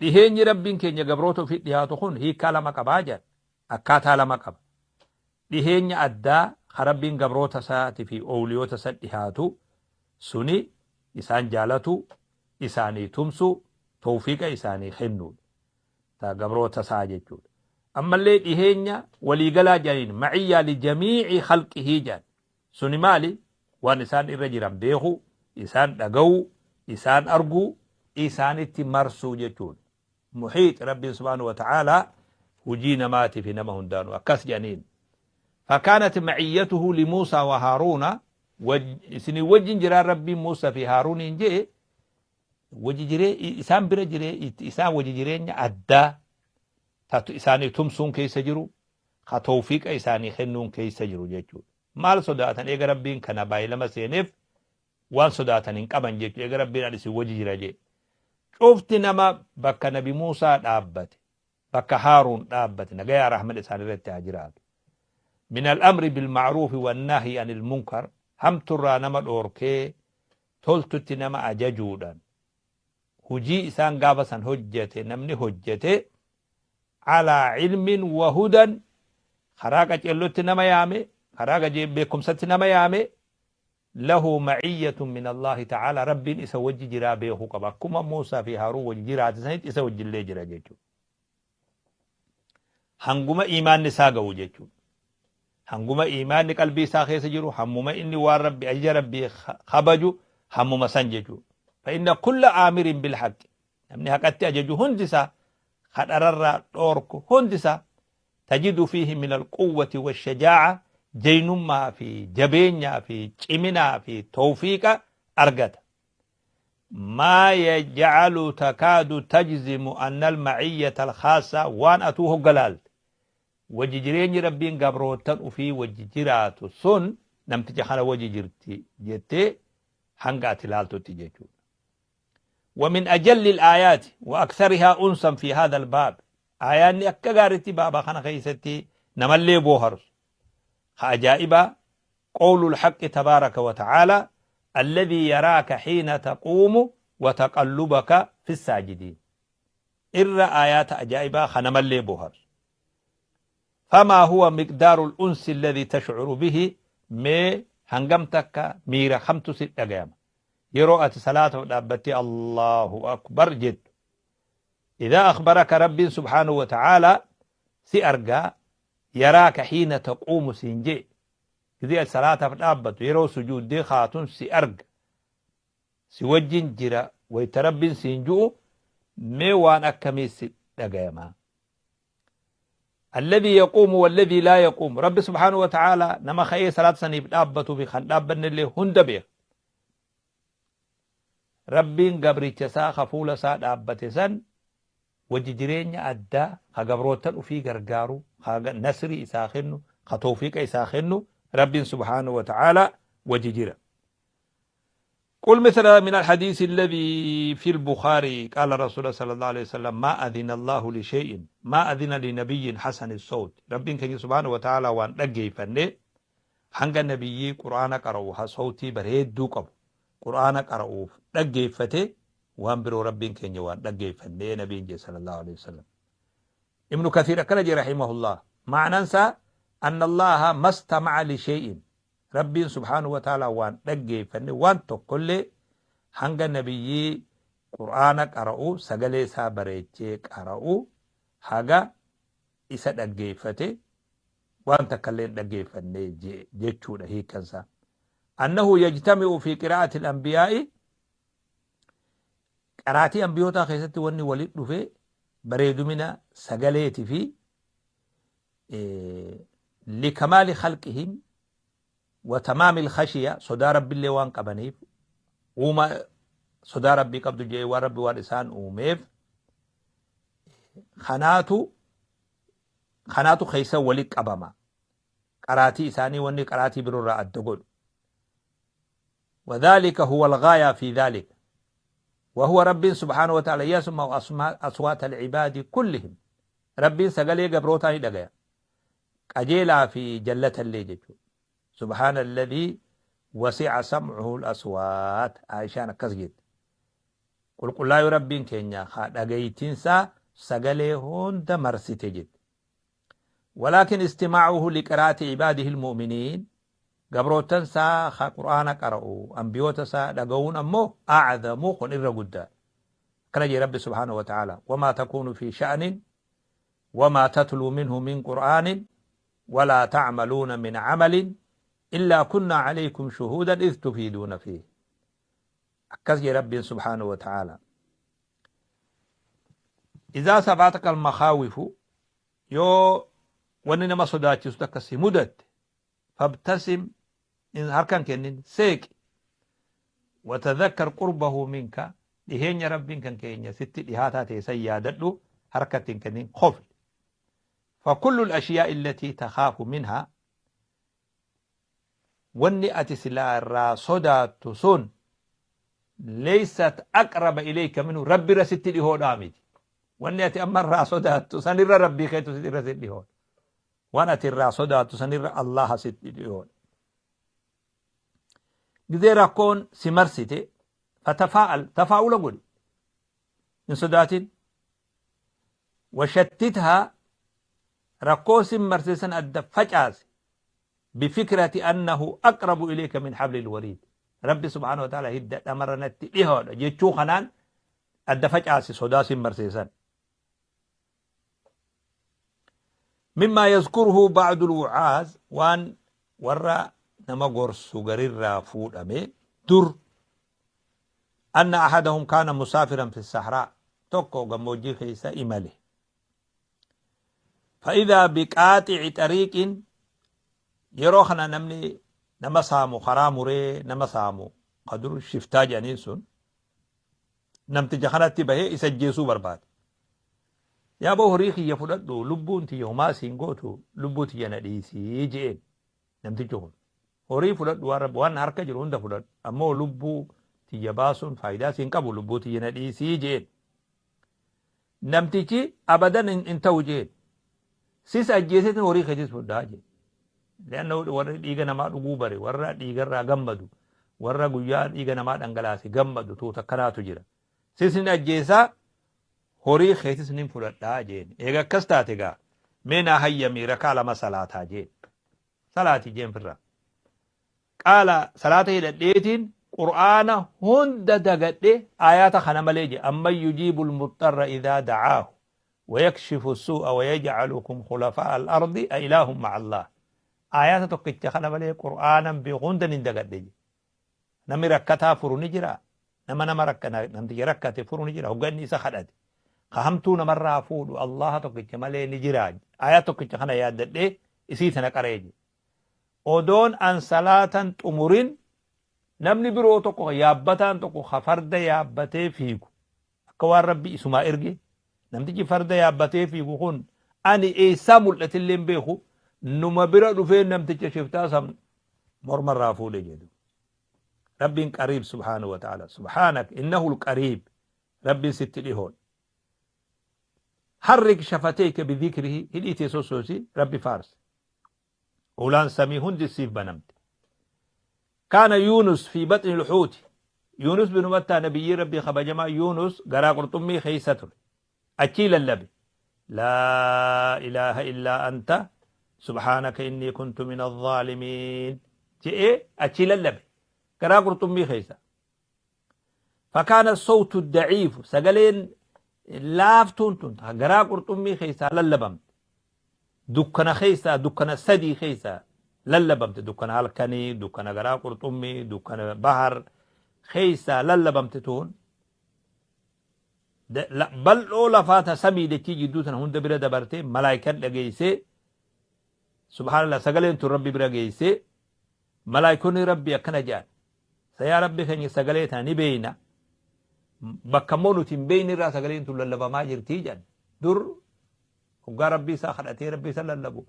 Dhiheenyi Rabbiin keenya gabroota ofii dhihaatu kun hiikkaa lama qabaa jedhan. Akkaataa lama qaba. Dhiheenya addaa ka Rabbiin gabroota isaati fi owliyoota isa dhihaatu suni isaan jaalatu, isaanii tumsu, tawfiiqa isaanii kennuudha. Ta gabroota isaa jechuudha. Ammallee dhiheenya waliigalaa jedhaniin ma'iyyaa li jamii'i khalqihii jedhan. Suni maali? Waan isaan irra jiran beekuu, isaan dhaga'uu, isaan arguu, isaanitti marsuu jechuudha. Muhiix Rabbiin subhaanahu wa ta'aalaa hujii namaatii fi nama hundaanuu akkas jedhaniin. Fakaanat ma'iyyatuhu li Muusaa wa Haaruuna isinii wajjin jiraan Rabbiin Muusaa fi Haaruuniin je'e wajji jiree isaan bira jiree isaan wajji jireenya addaa tatu isaanii tumsuun keessa jiru ka tawfiiqa isaanii kennuun keessa jiru jechuudha. Maal sodaatan eega Rabbiin kana baay'ilama seeneef waan sodaatan hin qaban jechuudha. Eega Rabbiin ani isin wajji jira jee. Cufti nama bakka Nabi Muusaa dhaabbate, bakka Haaruun dhaabbate, nagayaa rahman isaan irratti haa jiraatu. Min al-amri bil-ma'ruufi wan-nahyi anil munkar, hamturraa nama dhoorkee toltutti nama ajajuudhaan hujii isaan gaafa san hojjate namni hojjate alaa ilmin wa hudan karaa qaceellotti nama yaame karaa beekumsatti nama yaame lahu ma'iyyatun min Allaahi ta'aalaa Rabbiin isa wajji jiraa beekuu qaba akkuma Muusaa fi Haaruun wajji jiraate sanitti isa wajjillee jira jechuudha. Hanguma iimaanni isaa ga'u jechuudha. Hanguma iimaanni qalbii isaa keessa jiru hammuma inni waan Rabbi ajaja Rabbii kabaju hammuma san jechuudha. Fa inna kulla aamirin bil haqqi namni haqatti ajaju hundi isaa ka dhararraa dhoorku hundi isaa tajidu fiihi min alquwwati washajaa'a jaynummaa fi jabeenyaa fi ciminaa fi tawfiiqa argata. Maa yaj'alu takaadu tajzimu anna alma'iyyata alkhaassa waan atuu hogga laalte wajji jireenyi Rabbiin gabroottan ufii wajji jiraatu sun namticha kana wajji jirti jettee hanga ati laaltutti jechuudha. ومن أجل الآيات وأكثرها أنسا في هذا الباب آيانni akka gaaritti baaba kana keessatti namallee booharsu ka ajaa'ibaa قول الحق تبارك وتعالى الذي يراك حين تقوم وتقلبك في الساجدين irra aayaata ajaa'ibaa ka namallee booharsu فما هو مقدار الأنس الذي تشعر به mee hangam takka miira kamtu si dhagayama yeroo ati salaataaf dhaabbattee Allahu akbar jettu idaa akhbaraka rabbiin subhaanahu wa ta'aalaa si argaa yaraaka hiina taquumu siin jee gizee ati salaataaf dhaabbattu yeroo sujuuddee kaatun si arga si wajjin jira wayta rabbiin siin ju'u mee waan akkamii si dhagayamaa Alladhii yaquumu walladhii laa yaquumu. Rabbi subhaanahu wa ta'aalaa nama ka'ee salaata saniif dhaabbatuu fi kan dhaabbannellee hunda beeka. Rabbiin gabricha isaa ka fuula isaa dhaabbate san wajji jireenya addaa ka gabroottan ufii gargaaru, ka nasrii isaa kennu, ka tawfiiqa isaa kennu Rabbiin subhaanahu wa ta'aalaa wajji jira. قل مثل من الحديث الذي في البخاري قال رسول الله صلى الله عليه وسلم ما أذن الله لشيء ما أذن لنبي حسن الصوت ربين كان سبحانه وتعالى وان dhaggeeffanne hanga nabiyyii qur'aana qara'u ha sawtii bareedduu qabu qur'aana qara'uuf dhaggeeffate waan biroo rabbiin keenya waan dhaggeeffanne nabiin jee sallallahu alaihi wasallam ibnu kathiir akkana jee rahimahullah ma'anaan isaa anna allaha mastama'a li shay'in Rabbiin subhaanahu wa ta'aalaa waan dhaggeeffanne waan tokkollee hanga nabiyyii Qur'aana qara'u sagalee isaa bareechee qara'u haga isa dhaggeeffate waan takkallee hin dhaggeeffanne jechuudha hiikkan isaa. Annahu yajtami'u fi qiraa'ati al-anbiyaa'i qaraatii ambiyootaa keessatti wanni walitti dhufe bareedumina sagaleeti fi likamaali khalqihim wa tamaamil khashiya sodaa rabbillee waan qabaniif uuma sodaa rabbii qabdu jedhee waan rabbi waan isaan uumeef kanaatu kanaatu keessa wali qabama qaraatii isaanii wanni qaraatii biroorraa adda godhu وذلك هو الغاية في ذلك وهو رب سبحانه وتعالى يسمع أصوات العباد كلهم Rabbiin sagalee gabrootaa ni dhagaya. Qajeelaa fi jallatallee jechuudha. Subhaanalladhii wasi'a sam'uhu al-aswaat. Aayishaan akkas jette. Qulqullaayuu Rabbiin keenya ka dhageytiin isaa sagalee hunda marsite jette. Walaakin istimaa'uhu liqiraa'ati ibaadihi almu'miniin gabroottan isaa ka Qur'aana qara'u anbiyoota isaa dhaga'uun ammoo a'zamu kun irra guddaadha. Akkana jee Rabbi subhaanahu wa ta'aala wamaa takuunu fi sha'nin wamaa tatluu minhu min qur'aanin walaa ta'maluuna min camalin illaa kunnaa calaykum shuhuudan idh tufiiduuna fiih. Akkas jee Rabbiin subhaanahu wa ta'aala. Izaa sabaataka almakaawifu yoo wanni nama sodaachisu takka si mudatte fabtasim in harkan kennin seeqi watadhakkar qurbahu minka dhiheenya Rabbiin kan keenya sitti dhihaataa ta'e san yaadadhu harkatti hin kennin kofli. Fakullu al-ashiyaa'i allatii takhaafu minhaa Wanni ati silaa irraa sodaattu sun leysat aqraba ilayka minhu Rabbi irra sitti dhihoodhaa miti. Wanni ati amma irraa sodaattu sanirra Rabbii keetu irra sitti dhihoodha. Waan ati irraa sodaattu sanirra Allaha sitti dhihoodha. Gizee rakkoon si marsite fatafaa'al tafaa'ula godhi. Hin sodaatin. Washattithaa rakkoo si marse san adda facaasi. Bifikrati annahu aqrabu ilayka min hablil wariid. Rabbi subhaanahu wa ta'aala hidda dhamarra natti dhihoodha jechuu kanaan adda facaasi sodaa sin marsee san. Mimmaa yazkuruhu ba'dul wu'aaz waan warra nama gorsu garirraa fuudhame dur anna ahadahum kaana musaafiran fi sahraa tokko gammoojjii keessa imale. Fa'idaa biqaaxici xariiqin yeroo kana namni nama saamu karaa muree nama saamu ka dur shiftaa jedhaniin sun namticha kanatti bahee isa ajjeesuu barbaade. Yaa boo horii kiyya fudhadhu lubbuun tiyya homaa siin gootu lubbuu tiyya na dhiisii je'een namtichi kun. Horii fudhadhu waan rabbi waan harka jiru hunda fudhadhu ammoo lubbuu tiyya baasuun faayidaa siin qabu lubbuu tiyya na dhiisii je'een. Namtichi abadan hin ta'u jeen. Sis ajjeeseetin horii keetis fudhaa jeen. Leanna warri dhiiga namaa dhuguu bare, warra dhiigarraa gammadu, warra guyyaa dhiiga namaa dhangalaase gammadu tuuta akkanaatu jira. Sis nin ajjeesaa horii keetis nin fudhadhaa jeen. Eega akkas taate gaa mee naa hayyamii rakaa lama salaataa jeen. Salaati jeen firraa. Qaala salaata hidhadheetiin qur'aana hunda dagadhe aayaata kana malee jedhe amman yujiibul muxxarra idhaa da'aahu wayakshifu suu'a wayaj'alukum khulafaa'a al-ardi a ilaahun ma'a Allah aayaata tokkicha kana malee qur'aanan beeku hunda nin dagadhe jedhe namni rakkataa furu ni jira nama nama rakka namticha rakkate furu ni jira hogga inni isa kadhate ka hamtuu namarraa fuudhu Allaha tokkicha malee ni jira aayaa tokkicha kana yaaddadhee isii tana qara'e jedhe Odoon an salaatan xumurin namni biroo tokko yaabbataan tokko ka farda yaabbatee fiigu akka waan Rabbi isumaa erge namtichi farda yaabbatee fiigu kun ani eessaa mul'atillee hin beeku numa bira dhufee namticha shiftaa san morma irraa fuudhe jedhu. Rabbiin qariib subhaanahu wa ta'ala subhaanak innahu qariib Rabbiin sitti dhihoodha. Harrik shafateyka bidhikrihi hidhii tee sossoosi Rabbi faarsi. Hulaan samii hundi siif banamte. Kaana Yuunus fi baxni lhuuti. Yuunus binu Mattaa nabiyyii Rabbii kabajamaa Yuunus garaa qurxummii keessa ture. Achii lallabe. Laa ilaaha illaa anta subhaanaka innii kuntu min azzaalimiin je'ee achii lallabe. Garaa qurxummii keessa. Fakaana sawtu daciifu sagaleen laaftuun tun garaa qurxummii keessaa lallabamte. Dukkana keessaa dukkana sadii keessaa lallabamte dukkana halkanii dukkana garaa qurxummii dukkana bahar keessaa lallabamte tun bal'oo lafaa ta samii dachii jidduu tana hunda bira dabarte malaayikan dhageessee subhaanallah sagaleen tun rabbi bira geessee Malaaykoonni Rabbii akkana je'an, Sa yaa Rabbi keenya sagalee tana ni beeyna, bakka immoo nuti hin beeyne irraa sagaleen tun lallabamaa jirti je'an. Dur hoggaa Rabbii isaa kadhatee Rabbii isa lallabu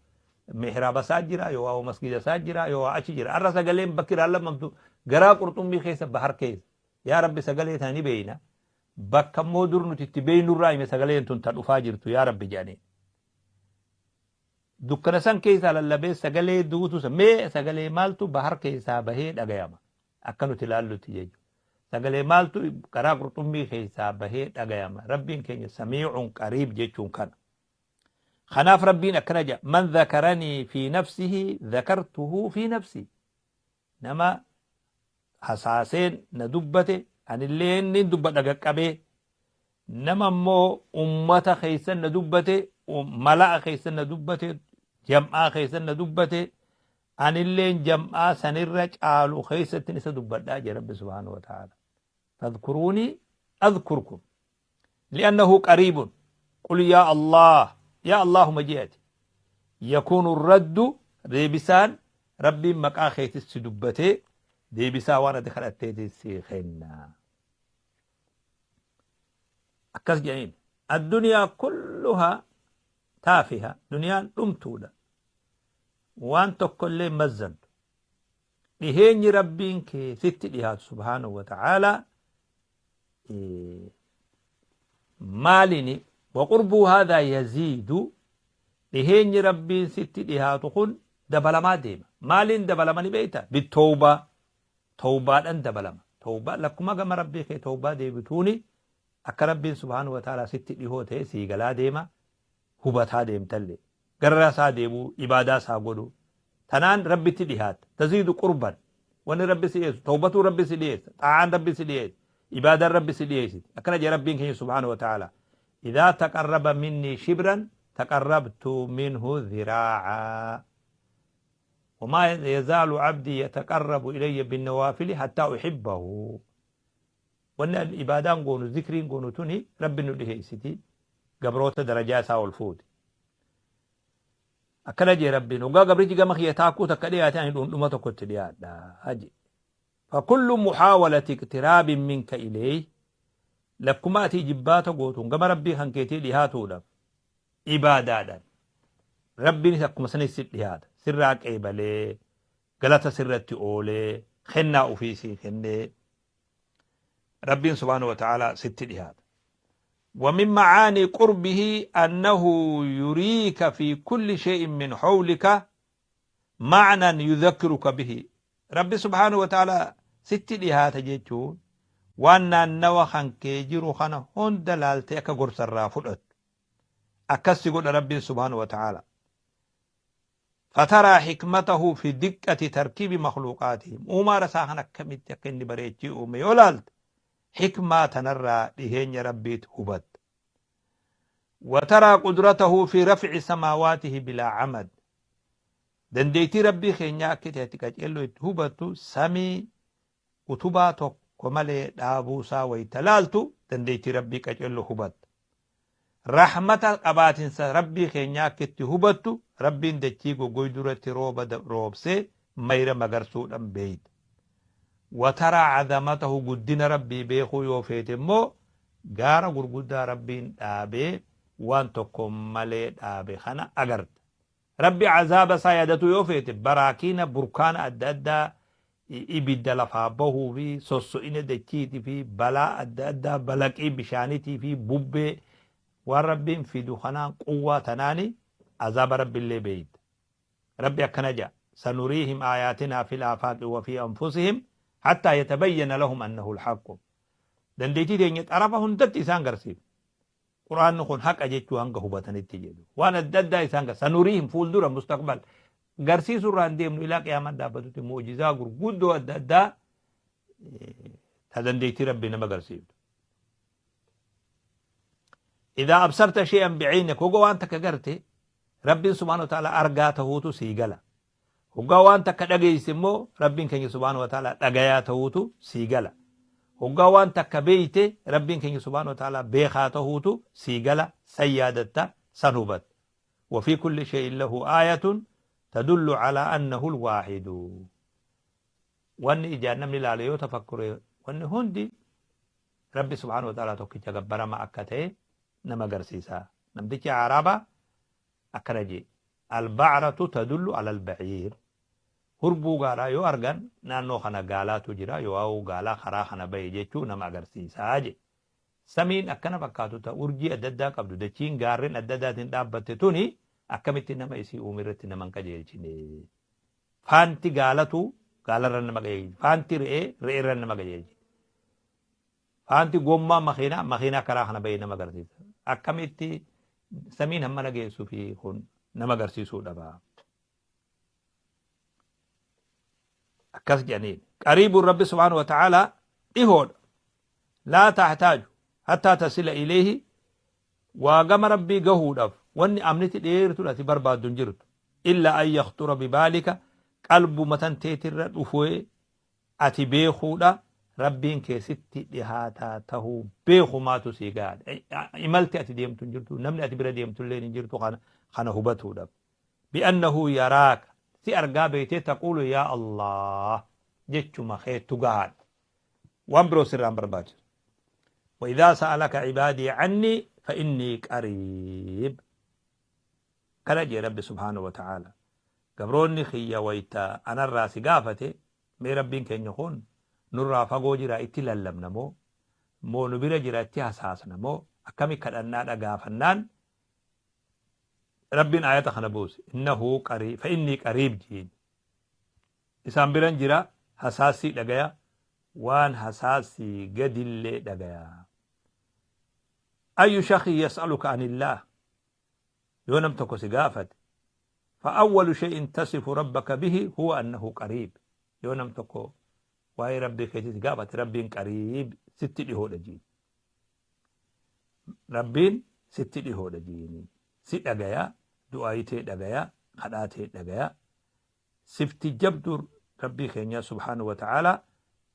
mihraaba isaa jira, yoo waa masgiida isaa jira, yoo waa achi jira. Arra sagaleen bakki irraa lallabamtu garaa qurxummii keessa bahar keessa. Yaa Rabbi sagalee tana ni beeyna, bakka immoo dur nuti itti beeynu irraa hime sagaleen tun ta dhufaa jirtu yaa Rabbi je'aniin. Dukkana san keessaa lallabee sagalee duutu san mee sagalee maaltu bahar keessaa bahee dhagayama akka nuti laallutti jechuudha. Sagalee maaltu garaa qurxummii keessaa bahee dhagayama? Rabbiin keenya samiicun qariib jechuun kana. Kanaaf Rabbiin akkana jedha, Man dhakaranii fi nafsihi dhakartuhu fi nafsii. Nama hasaaseen na dubbate anilleen nin dubbadha qaqqabee. Nama immoo ummata keessan na dubbate, mala'a keessan na dubbate, jam'aa keessan na dubbate, anilleen jam'aa sanirra caalu keessattin isa dubbadha jedhe Rabbi subhaanahu wa ta'ala. Fadhkuruunii adhkurkum. Li'annahu qariibun. Qul yaa Allah, yaa Allahuma je'ati. Yakuunu raddu deebisaan Rabbiin maqaa keetis si dubbatee deebisaa waan ati kadhatteetis si kenna. Akkas jedhaniin. Addunyaa kulluhaa taafiha duniyaan dhumtuudha. Waan tokkollee hin mazzantu. Dhiheenyi Rabbiin kee sitti dhihaatu subhaanahu wa ta'aalaa maalini waqurbuu haadhaa yaziidu dhiheenyi Rabbiin sitti dhihaatu kun dabalamaa deema. Maaliin dabalama ni beekta? Bittoobaa tawbaadhan dabalama. Tawbaa lakkuma gama Rabbii kee tawbaa deebituuni akka Rabbiin subhaanahu wa ta'aalaa sitti dhihoo ta'e sii galaa deema hubataa deemtallee. Gara isaa deebi'uu, ibaadaa isaa godhuu. Tanaan Rabbitti dhihaatta. Taziidu qurban. Wanni Rabbi si dhiyeessu, tawbatuun Rabbi si dhiyeessa, xaa'aan Rabbi si dhiyeessa, ibaadaan Rabbi si dhiyeessiti. Akkana jedhe Rabbiin keenya subhaanahu wa ta'aalaa. Idhaa taqarraba minnii shibran taqarrabtu minhu dhiraa'aa. Wamaa yazaalu abdii yataqarrabu ilayya binnawaafili hattaa uhibbahu. Wanni an ibaadaan goonu zikriin goonu tuni Rabbi nu dhiheessiti gabroota darajaa isaa ol fuuti. Akkana jee Rabbiin hoggaa gabrichi gama kiyya taakkuu takka dhiyaate ani dhundhuma tokko itti dhiyaadha jee. Fakullu muhaawalati iqtiraabin minka ilayhi lakkuma ati ijibbaata gootuun gama Rabbii kan keetii dhihaatuudhaaf ibaadaadhaan Rabbiinis akkuma sanis si dhiyaata sirraa qeebalee galata sirratti oolee kennaa ufii sii kennee Rabbiin subhaanahu wa ta'aalaa sitti dhihaata. ومن معاني قربه أنه يريك في كل شيء من حولك معنى يذكرك به ربي سبحانه وتعالى sitti dhihaata jechuun waan naannawa kan kee jiru kana hunda laaltee akka gorsarraa fudhattu akkas si godha Rabbiin subhaanahu wa ta'ala. Fataraa hikmatahu fi diqqati tarkiibi makhluuqaatihim. Uumaara isaa kan akkamitti akka inni bareechee uume yoo laalte hikmaa tanarraa dhiheenya Rabbiit hubatta. Wataraa qudratahu fi rafci samaawaatihi bilaa amad. Dandeettii Rabbii keenyaa akka itti ati qaceelloo itti hubattu samii utubaa tokko malee dhaabuu isaa wayta laaltu dandeettii Rabbii qaceello hubatta. Rahmata qabaatinsa Rabbii keenyaa akka itti hubattu Rabbiin dachii goggoyduu irratti rooba roobsee mayra magarsuudhan beeyta. Wa taraa azamatahu guddina Rabbii beekuu yoo feete immoo gaara gurguddaa Rabbiin dhaabee waan tokko malee dhaabe kana agarta. Rabbi azaaba isaa yaadatuu yoo feete baraakiina burkaana adda addaa ibidda lafaa bahuu fi sosso'ina dachiitii fi balaa adda addaa balaqii bishaanitii fi bubbee waan Rabbiin fidu kanaan quwwaa tanaani azaaba Rabbillee beeyta. Rabbi akkana ja'a sanuriihim aayaatinaa fil aafaaqi wa fi anfusihim hattaa yatabayyana lahum annahu alhaqqu. Dandeettii teenya xarafa hundatti isaan garsiifna. Qur'aanni kun haqa jechuu hanga hubatanitti jedhu. Waan adda addaa isaan gar sanuriihim fuuldura mustaqbal garsiisuu irraa hin deemnu ilaa qiyaamaan dhaabbatutti mu'jizaa gurguddoo adda addaa ta dandeettii Rabbii nama garsiiftu. Idaa absarta shay'an bi'aynik hogga waan takka garte Rabbiin subhaanahu wa ta'ala argaa tahuutu sii gala. Hoggaa waan takka dhageeyse immoo Rabbiin keenya subhaanahu wa ta'aalaa dhagayaa tahuutu sii gala. Hoggaa waan takka beeyte Rabbiin keenya subhaanahu wa ta'aalaa beekaa tahuutu sii gala, san yaadatta, san hubatta. Wa fii kulli shay'in lahu aayatun tadullu alaa annahu al-waahidu. Wanni ijaan namni laale yoo tafakkure wanni hundi Rabbi subhaanahu wa ta'aalaa tokkicha gabbaramaa akka ta'e nama garsiisa. Namtichi A'raabaa akkana je'e, Al-ba'ratu tadullu alal ba'iir. Hurbuu gaalaa yoo argan naannoo kana gaalaatu jira yooauu gaalaa karaa kana bahe jechuu nama agarsiisa je'e. Samiin akkana fakkaatu ta urjii adda addaa qabdu, dachiin gaarren adda addaatiin dhaabbatte tuni akkamitti nama isii uume irratti nama hin qajeelchine? Faanti gaalatu gaalarra nama qajeelchiti. Faanti re'ee re'eerra nama qajeelchiti. Faanti gommaa makiinaa makiinaa karaa kana bahee nama agarsiisa. Akkamitti samiin hammana geessu fi kun nama agarsiisuu dhaba. Akkas jedhaniin. Qariibuun Rabbi subhaanahu wa ta'aalaa dhihoodha. Laa taxtaaju hattaa tasila ilayhi waa gama Rabbii gahuudhaaf wanni amniti dheertuun ati barbaaddu hin jirtu. Illa an yakhxura bibaalika qalbuma tanteetirra dhufee ati beekuudha Rabbiin kee sitti dhihaataa tahuu beekumaatu sii gahaadha. Imalti ati deemtu hin jirtu, namni ati bira deemtu illeen hin jirtu kana kana hubatuudhaaf. Bi'annahu yaraaka si argaa beeytee taquulu yaa Allaah jechuma keettu gahaadha. Waan biroo sirraa hin barbaachisu. Wa idhaa sa'alaka cibaadii cannii fa innii qariib. Kana jee Rabbi subhaanahu wa ta'aala. Gabroonni kiyya wayta anarraa si gaafate mee Rabbiin keenya kun nurraa fagoo jira itti lallabna moo moo nu bira jira itti hasaasna moo akkami kadhannaadha gaafannaan Rabbiin aayata kana buuse innahu qarii fa innii qariib jiin isaan biran jira hasaassii dhagaya waan hasaassii gadillee dhagaya ayyu shakhi yas'aluka anillaah yoo nam tokko si gaafate fa awwalu shay'in tasifu rabbaka bihi huwa annahu qariib yoo nam tokko waa'ee rabbii keetii si gaafate rabbiin qariib sitti dhihoodha jiin Rabbiin sitti dhihoodha jiini. Si dhagaya, du'aayii tee dhagaya, kadhaa tee dhagaya. Sifti jabduu Rabbii keenyaa subhaanahu wa ta'aalaa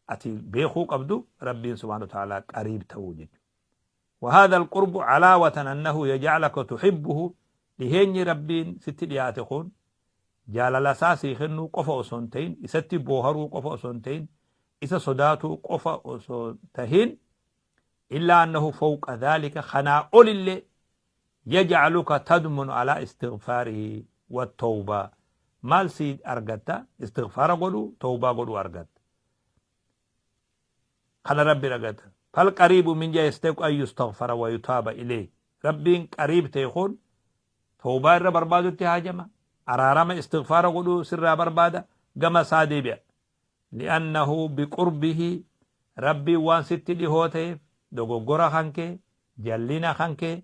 ati beekuu qabdu Rabbiin subhaanahu wa ta'aalaa qariib ta'uu jechuudha. وهذا القرب علاوة أنه يجعلك تحبه dhiheenyi Rabbiin sitti dhiyaate kun jaalala isaa sii kennuu qofa osoo hin ta'in isatti booharuu qofa osoo hin ta'in isa sodaatuu qofa osoo tahin illaa annahu fawqa dhaalika kanaa olillee yaj'aluka tadmunu alaa istighfaarihi wattawbaa maal sii argatta istighfaara godhuu tawbaa godhuu argatta kana rabbi argatta fal qariibu min jaa yastahiqu an yustaghfara wa yutaaba ilayhi rabbiin qariib ta'e kun tawbaa irra barbaadutti haajama araarama istighfaara godhuu sirraa barbaada gama isaa deebi'a Li'annahu biqurbihi Rabbiin waan sitti dhihoo ta'eef dogoggora kankee, jallina kankee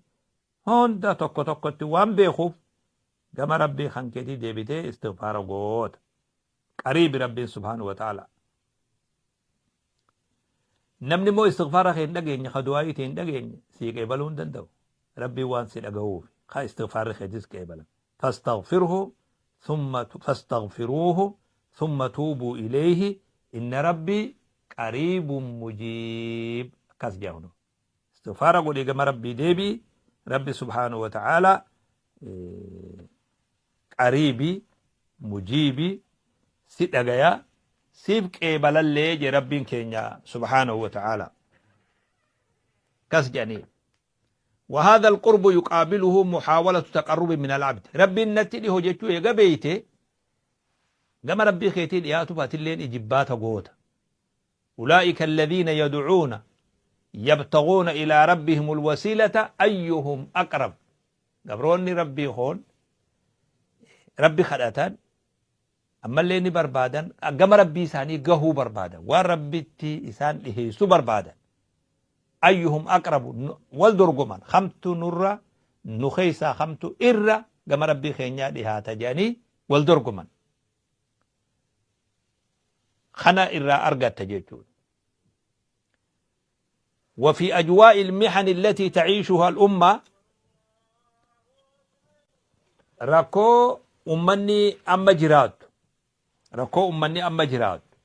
hunda tokko tokkotti waan beekuuf gama Rabbii kankeetii deebitee istighfaara goota. Qariibi Rabbiin subhaanahu wa ta'aalaa. Namni immoo istighfaara kee hin dhageenye, ka du'aa'ii tee hin dhageenye sii qeebaluu hin danda'u. Rabbiin waan si dhagahuuf ka istighfaarri keetis qeebalama. Fastaghfirhu thumma fastaghfiruuhu thumma tuubuu ilayhi inna rabbii qariibun mujiib akkas jedha kunoo. Istighfaara godhii gama rabbii deebi'i rabbi subhaanahu wa ta'aalaa qariibi mujiibi si dhagaya siif qeebalallee je rabbiin keenya subhaanahu wa ta'aalaa akkas jedhanii. وهذا القرب يقابله محاولة تقرب من العبد ربي نتي ديهو جechuu eega beeyte gama rabbii keetii dhiyaatuuf atilleen ijibbaata goota أولئك الذين يدعون يبتغون إلى ربهم الوسيلة أيهم أقرب gabroonni rabbii hoon rabbi kadhatan ammallee ni barbaadan gama rabbii isaanii gahuu barbaadan waan rabbitti isaan dhiheessu barbaadan ayyuhum aqrabu wal dorgoman kamtu nurra nu keessaa kamtu irra gama rabbii keenyaa dhihaata jedhanii wal dorgoman kana irraa argatta jechuudha. وفي أجواء المحن التي تعيشها الأمة rakkoo ummanni amma jiraattu rakkoo ummanni amma jiraatu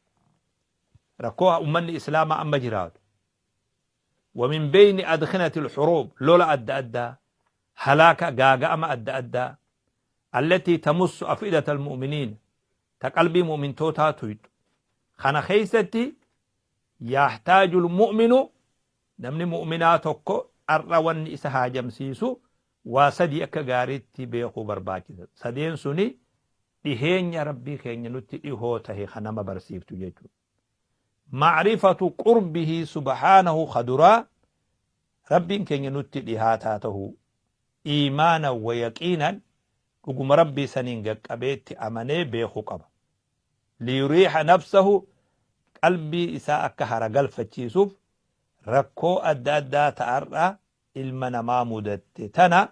rakkoo ummanni islaamaa amma jiraatu ومن بين أدخنة الحروب lola adda addaa halaaka gaaga'ama adda addaa التي تمس أفئدة المؤمنين ta qalbii mu'mintootaa tuyxu kana keessatti يحتاج المؤمن namni mu'minaa tokko ar'a wanni isa haajamsiisu waa sadii akka gaariitti beekuu barbaachisa. Sadeen suni dhiheenya Rabbii keenya nutti dhihoo tahe ka nama barsiiftu jechuudha. Ma'rifatu qurbihi subhaanahu ka duraa Rabbiin keenya nutti dhihaataa tahuu iimaanan wa yaqiinan dhuguma Rabbii saniin gaqqabeetti amanee beekuu qaba. Liyuriiha nafsahu qalbii isaa akka hara galfachiisuuf Rakkoo adda addaa ta ar'a ilma namaa mudatte tana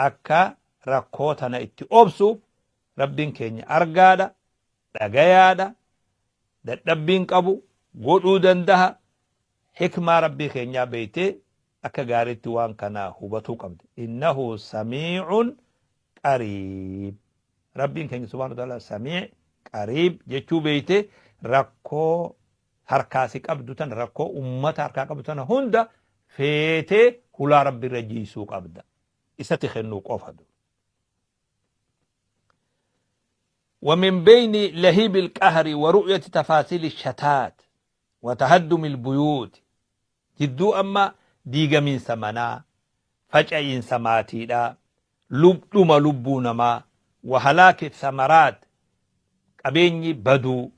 akka rakkoo tana itti obsuuf Rabbiin keenya argaadha, dhagayaadha, dadhabbiin qabu, godhuu dandaha, hikmaa Rabbii keenyaa beeytee akka gaariitti waan kana hubatuu qabda. Innahu samiicun qariib. Rabbiin keenya subhaanahu wa ta'aala samiic qariib jechuu beeytee rakkoo harkaa si qabdu tana rakkoo ummata harkaa qabdu tana hunda feetee hulaa Rabbi irra jiysuu qabda. Isatti kennuu qofa dur. ومن بين لهيب القهر ورؤية تفاصيل الشتات وتهدم البيوت Jidduu amma diigamiinsa manaa, faca'iinsa maatiidhaa, dhuma lubbuu namaa, wa halaaki thamaraat, qabeenyi baduu,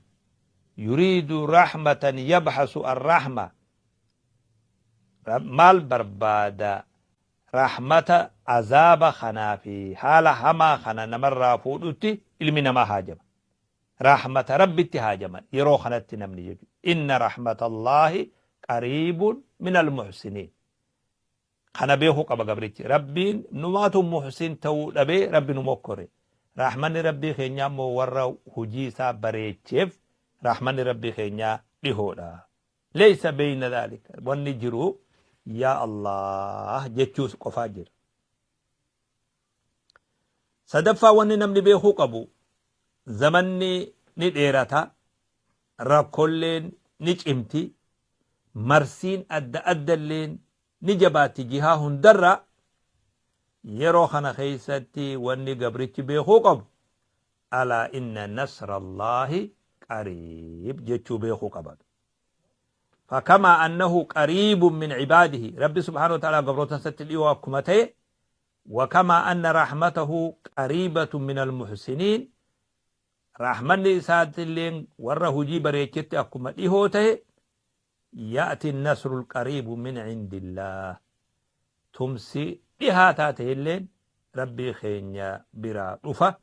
yuriidu rahmatan yabhasu an rahma, maal barbaada rahmata azaaba kanaa fi haala hamaa kana namarraa fuudhutti ilmi namaa haajama. Rahmata Rabbitti haajaman yeroo kanatti namni jechuudha. Inna rahmatallaahi qariibun minal muhsiniin. Kana beekuu qaba gabrichi. Rabbiin numaatu muhsin ta'uu dhabee Rabbi nu mokkore. Rahmanni Rabbii keenyaa immoo warra hojii isaa bareecheef rahmanni Rabbii keenyaa dhihoodha. Leeysa beeyna dhaalika. Wanni jiru yaa Allah jechuus qofaa jira. Sadaffaa wanni namni beekuu qabu zamanni ni dheerata, rakkolleen ni cimti, marsiin adda addalleen ni jabaatti jihaa hundarra. Yeroo kana keessatti wanni gabrichi beekuu qabu alaa inna nasrallaahi qariib jechuu beekuu qaba. Fakamaa annahu qariibun min cibaadihi, Rabbi subhaanahu wa ta'aalaa gabroota isatti dhiyoo akkuma ta'e, wakamaa anna rahmatahu qariibatun min almuhsiniin, rahmanni isaatilleen warra hujii bareechetti akkuma dhihoo ta'e, ya'ti nasrul qariibu min cindillaah, tumsi dhihaataa ta'elleen Rabbii keenya biraa dhufa.